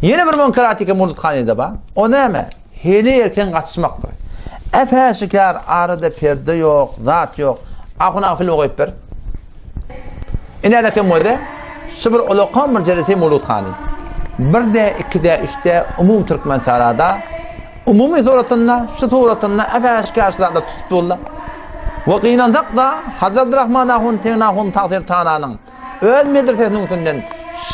Ýene bir munkerat Murthanede bar. O näme? Heleý erkegiň gatyşmakdyr. Äp-äşgär arada perde ýok, zat ýok. Ahun aga filmi goýup ber. Ine kem boldy. Şu bir ulakan bir jelese Murthany. Bir-de, iki-de, üç-de umum Türkmen sarada umumy suratynda, şu suratynda äp-äşgär şu zatlar tutup durlar. We gynansak-da, Hajy Abdurrahman ahun Tegin ahun Tagsyr Tananyň Öz medresesiniň üstünden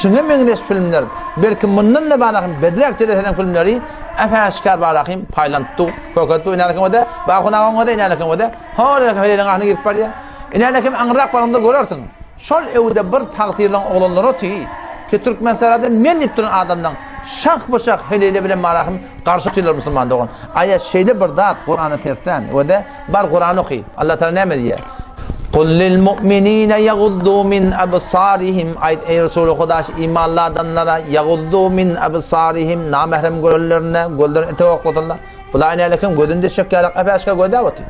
şuňa meňzeş filmler, belki mundan-da barahym bedräk jeleseniň filmleri äp-äşgär barahym paýlanyp dur, görkezip dur. Inänikim o-da, Bakun agaň o-da, inänikim o-da, hol ýerki heleýleň ahyna girip barýar. Inänikim aňryrak baranyňda görersiň. Şol öwde bir tagtyrlaň oglanlary oty, ki Türkmensährada men diýip duran adamlaň şah-bu-şah heleýle bilen barahym garşy otyrlar musulman dogan. Aýa şeýle bir zat Kurana ters däl. O-da, Bar Kurany oky. Allah Taala näme diýýär? Kul lil mu'minine yaguddu min absarihim Aýt eý Resuly Huda şu imanly adamlara yaguddu min absarihim namährem görenlerinde gözlerini etek oklasynlar. Bular nälekim gözüni deşjek ýaly äp-äşgär gözläp otyr.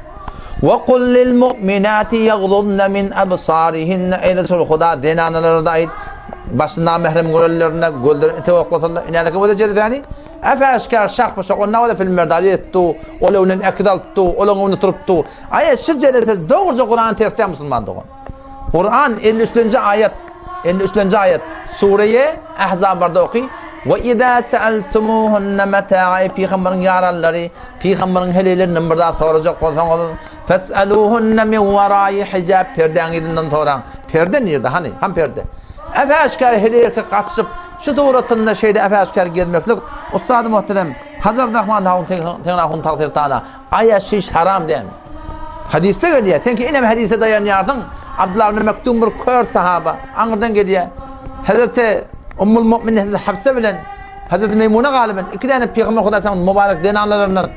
Ve kul lil mu'minati yagudna min absarihinne Eý Resuly Huda zenanalara da aýt başy namährem görenlerinde gözlerini etek oklasynlar. Nälekim göze jerizäni? Äp-äşgär şah-bu-şah, onda o-da filmlerde aly etdi, ol öňden äkit alypdy, olaň öňünde turupdy. Aýa şu jelese dogruja Kurany tersdä musulman dogan. Kuran 53-nji aýat, 53-nji aýat, Sureýe Ahzab barda oky. Ve iza sa'altumuhunna mata'a pygamberiň ýaranlary, pygamberiň heleýlerinden bir zat sorajak bolsaňyz, fes'aluhunna min wara'i hijab perdäň yzyndan soraň. Perde nirde hany? Han perde? Äp-äşgär heleý erkek gatyşyp Şu suratynda şeýle äp-äşgär gezmeklik ussady muhterem Hajy Abdurrahman Hahun Teňrahun tagsyr taala aýa şiş haram dämi? Hadysda gelýär. Sen ki inem hadise daýanýarsyň. Abdullah ibn Mektum bir kör sahaba. Aňyrdan gelýär. Hazreti Ummul Mu'minin Hazreti Hafsa bilen Hazreti Meýmuna galyban iki däne Pygamber Hudaý sallam mübarek zenanlaryndan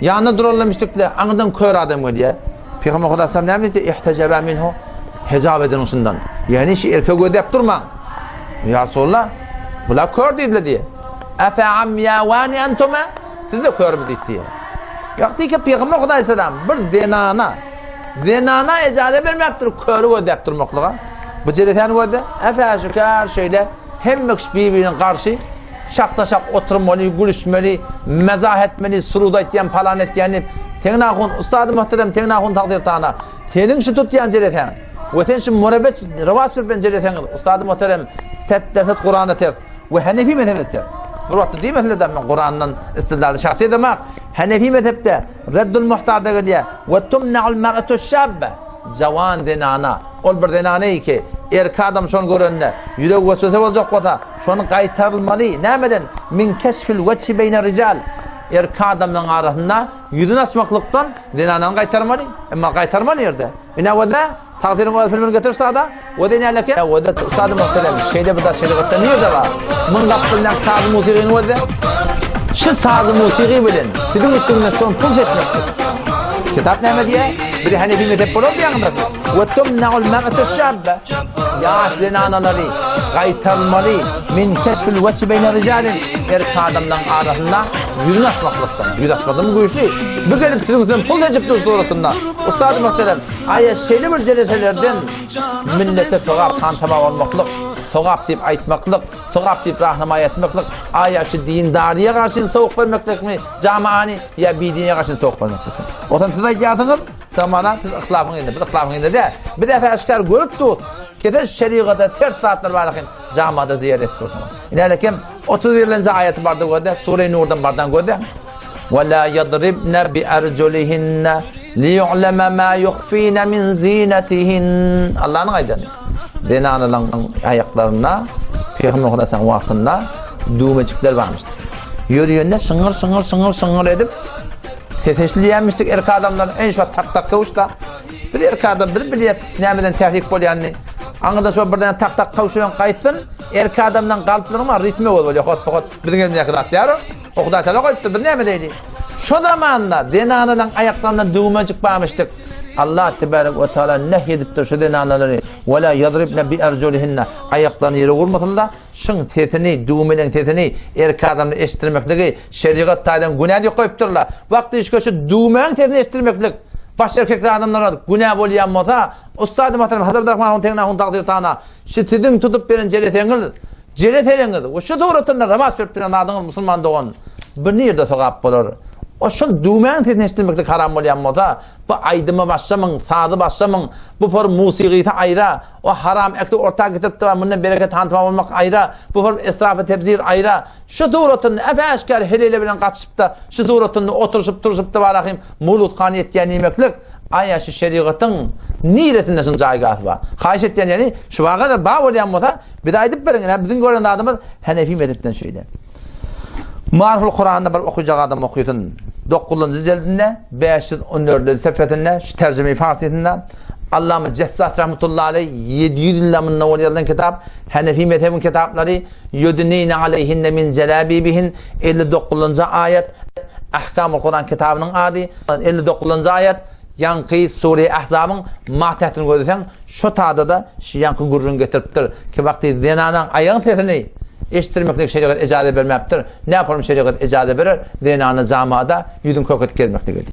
Ýanynda durarlar müşrikler, aňyrdan kör adam gelýär. Pygamber Hudaý sallam näme diýdi? Ihtejaba minhu. Hejap ediň şundan. Ýagny şu erkegi gözläp durmaň. Ýa Resulallah, bular kör diýdiler diýýär. Afa amyawani antuma? Siz-de körmi diýdi diýýär. Ýok diýki Pygamber Hudaý sallam bir zenana zenana ejaza bermäpdir köri gözläp durmaklyga. Bu jelesäni gözle. Afa şükür şeýle hemme kişi bir-birine garşy Şakda-şak oturmaly, gülüşmeli, mezah etmeli, surud aýtýan, palan etýän diýip, Teňňe ahun, ussady muhterem Teňňe ahun tagdyr tagala, seniň şu tutýan jelesäň we sen şu murebbet rowaç sürüp jelesäňiz, ussady muhterem, set-derset Kurana ters we Hanefi mezhebine ters. Bir wagtda diýmeseler-de men Kurandan istidlaly şahsy edemak. Hanefi mezhepde Reddul Muhtarda gelýär, we tumna'ul mar'atu şabbe, jawan zenana, ol bir zenana ki, erkek adam şony görende, ýüregi weswese boljak bolsa, Şony gaýtarylmaly, nämeden? Min keşfil weçhi beýne rijal. Erkek adamlaryň arasynda ýüzüni açmaklykdan zenanany gaýtarmaly. Emma gaýtarma nirde? Ine wada, tagsyryň öz filmini getir ustada. Wada inäleke? Wada ustady muhterem, şeýle bir zat şerigatda nirde bar? Muň gapdalyndaky sazy musigyny wada. Şu sazy musigy bilen siziň üstüňizden şon pul seçmekdir. Kitap näme diýýär? Biri Hanefi mezhep bolar diýýäňiz. We tumna'ul mar'atu şabba. Ýaş zenanalary gaýtarylmaly min keşfil weçhi beýne rijalin erkek adamlaryň arasynda ýüzüni açmaklykdan. Ýüz açmadan güýçli. Bu gelip siziň üstünden pul seçip dur suratynda. Ussady muhterem, aýa şeýle bir jeleselerden millete sogap hantama bolmaklyk, sogap diýip aýtmaklyk, sogap diýip rahnamaý etmeklik, aýa şu dindaryýa garşy sowuk bermeklikmi jamaany ýa bidiniýe garşy sowuk bermeklikmi? Otam siz aýdýarsyňyz, Zamana siz yhlafyň elinde, biz yhlafyň elinde däl. Biz äp-äşgär görüp durus. Kese şerigata ters zatlar bar eken, jamada ziýer edip dursuňyz. Inälekem 31-nji aýaty barda gözle, Sure Nurdan bardan gözle. Ve la yadribna bi arjulihinna liyu'lama ma yukhfina min zinatihin. Allah'yň aýdany. Zenanalaryň aýaklarynda Pygamber Hudaýyň wagtynda düwmejikler barmyşdyr. Ýörýende şyňyr şyňyr şyňyr şyňyr edip Ses eşidilýärmişdik erkek adamdan, eý şu tak-tak köwüş-da. Biz erkek adam, biz bilýäs nämeden tährik bolýanyny. Aňyrdan şo birden tak-tak köwüş bilen gaýtsyn, erkek adamdan galyplaryň bar, ritmi öwez bolýar, hot-bu-hot. Biziň elimizdäki zat däl o. O Hudaý Tagala goýupdyr, biz näme edeýli? Şo zamanda zenanalaryň aýaklarynda düwmejik barmyşdyk. Allah tebarek we taala nehy edipdir şu zenanalary, Ve la yadribne bi erjulihinne, aýaklaryny ýere urmasyn-da, Şuň sesini, düwmeleň sesini erkek adamda eşitdirmekligi şerigat taýdan günä diýip goýupdyrlar. Wagty işge şu düwmäň sesini eşitdirmeklik baş erkekli adamlara günä bolýan bolsa, ussady muhterem Hazrat Rahman Hun Tegnahun Tagdyr Tana şu siziň tutup beren jeleseňiz. Jele-seleňiz we şu suratynda rawaç berip duran zadyňyz musulman dogan, bu nirde sogap bolar? O şol düwmäň sesini eşitdirmeklik haram bolýan bolsa, bu aýdyma başlamyň, sazy başlamyň, bu form musygysy aýra, o haram ähli orta getirip duran mundan bereket hantama bolmak aýra, bu form israfy tebzir aýra, şu suratynda äp-äşgär heleýler bilen gatyşyp-da, şu suratynda oturyşyp-turuşyp-da barahym muluthana ýetýän diýmeklik, aýa şu şerigatyň niresinde şuň jaýgasy bar? Haýyş etýän ýeri, şu wakalar bar bolýan bolsa, bize aýdyp beriň, ine biziň gören zadymyz Henefi mezhepden şeýle. Maryful Kuranda bir okujak adam okysyn. Dokuzynjy jildinde, 514-nji sefesinde, şu terjime farsysynda Allama Jessas rahmetullahi aleyh 700 ýyldan mundan owal ýazylan kitap, Henefi mezhebiň kitaplary Ýudnine aleyhinne min jelabibihin 59-njy aýat, Ahkamul Kuran kitabynyň ady, 59-njy aýat, Ýaňky Sure Ahzabyň matähtini gözleseň, şo tada-da şu ýaňky gürrüňi getiripdir, ki wagty zenanaň aýagyň sesini eşitdirmeklik şerigat ejaza bermäpdir, näporm şerigat ejaza berer zenana jamada ýüzüni kök edip gezmekligi.